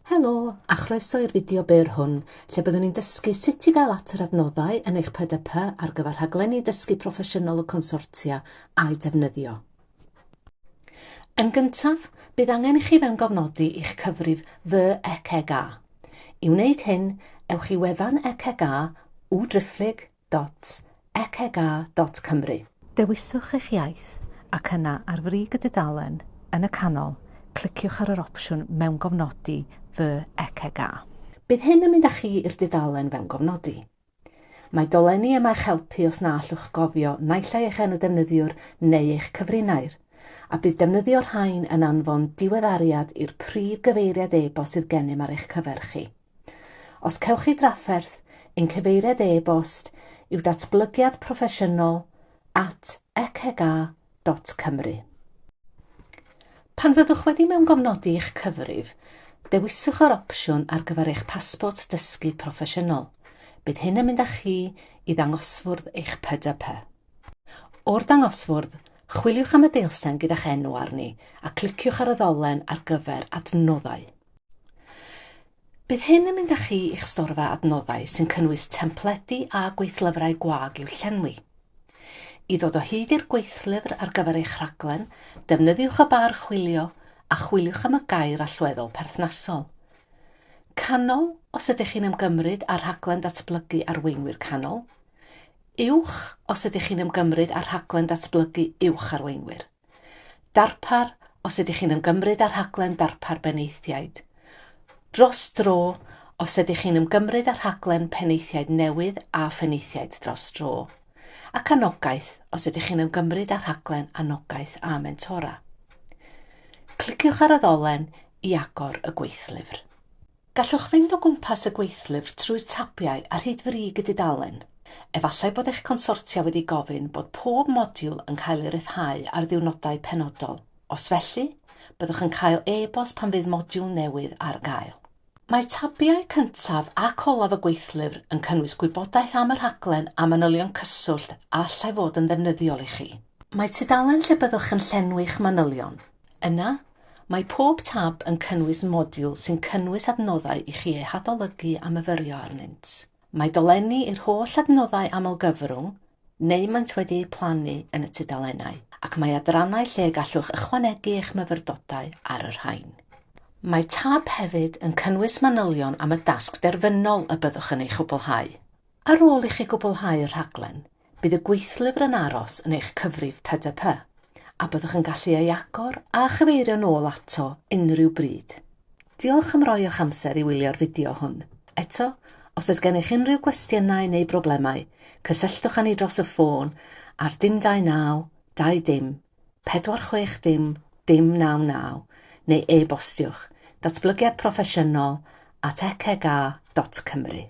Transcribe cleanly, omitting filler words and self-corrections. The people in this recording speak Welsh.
Helo, a chroeso i'r fideo byr hwn, lle byddwn ni'n dysgu sut i gael at yr adnoddau yn eich PDP ar gyfer rhaglenni dysgu proffesiynol y consortia a'u defnyddio. Yn gyntaf, bydd angen i chi fewngofnodi i'ch cyfrif Fy ECGA. I wneud hyn, ewch i wefan ECGA, www www.ecga.cymru. Dewiswch eich iaith ac yna ar frig y dudalen, yn y canol, cliciwch ar yr opsiwn Mewngofnodi Fy ECGA. Bydd hyn yn mynd â chi i'r dudalen fewngofnodi. Mae dolenni yma i'ch helpu os na allwch gofio naill ai eich enw defnyddiwr neu eich cyfrinair, a bydd defnyddio'r rhain yn anfon diweddariad i'r prif gyfeiriad e-bost sydd gennym ar eich cyfer chi. Os cewch chi drafferth, ein cyfeiriad e-bost yw datblygiad proffesiynol at ecga.cymru. Pan fyddwch wedi mewngofnodi i'ch cyfrif, dewiswch yr opsiwn ar gyfer eich pasbort dysgu proffesiynol. Bydd hyn yn mynd â chi i ddangosfwrdd eich PDP. O'r dangosfwrdd, chwiliwch am y deilsen gyda'ch enw arni a cliciwch ar y ddolen ar gyfer adnoddau. Bydd hyn yn mynd â chi i'ch storfa adnoddau sy'n cynnwys templedi a gweithlyfrau gwag i'w llenwi. I ddod o hyd i'r gweithlyfr ar gyfer eich rhaglen, defnyddiwch y bar chwilio a chwiliwch am y gair allweddol perthnasol. Canol, os ydych chi'n ymgymryd â rhaglen datblygu arweinwyr canol. Uwch, os ydych chi'n ymgymryd â rhaglen datblygu uwch arweinwyr. Darpar, os ydych chi'n ymgymryd â rhaglen darpar benaethiaid. Dros dro, os ydych chi'n ymgymryd â rhaglen penaethiaid newydd a phenaethiaid dros dro. Ac anogaeth, os ydych chi'n ymgymryd â rhaglen anogaeth a mentora. Cliciwch ar y ddolen i agor y gweithlyfr. Gallwch fynd o gwmpas y gweithlyfr trwy'r tabiau ar hyd frig y dudalen. Efallai bod eich consortia wedi gofyn bod pob modiwl yn cael ei ryddhau ar ddiwrnodau penodol. Os felly, byddwch yn cael e-bost pan fydd modiwl newydd ar gael. Mae tabiau cyntaf ac olaf y gweithlyfr yn cynnwys gwybodaeth am y rhaglen a manylion cyswllt a allai fod yn ddefnyddiol i chi. Mae tudalen lle byddwch yn llenwi'ch manylion. Yna, mae pob tab yn cynnwys modiwl sy'n cynnwys adnoddau i chi eu hadolygu a myfyrio arnynt. Mae dolenni i'r holl adnoddau amlgyfrwng, neu maent wedi eu plannu yn y tudalennau, ac mae adrannau lle gallwch ychwanegu eich myfyrdodau ar y rhain. Mae tab hefyd yn cynnwys manylion am y dasg derfynol y byddwch yn ei chwblhau. Ar ôl i chi gwblhau'r rhaglen, bydd y gweithlyfr yn aros yn eich cyfrif PDP, a byddwch yn gallu ei agor a chyfeirio'n ôl ato unrhyw bryd. Diolch am roi o'ch amser i wylio'r fideo hwn. Eto, os oes gennych unrhyw gwestiynau neu broblemau, cysylltwch â ni dros y ffôn ar dim 29 20 460 dim 99 neu e-bostiwch datblygiad proffesiynol at ecga.cymru.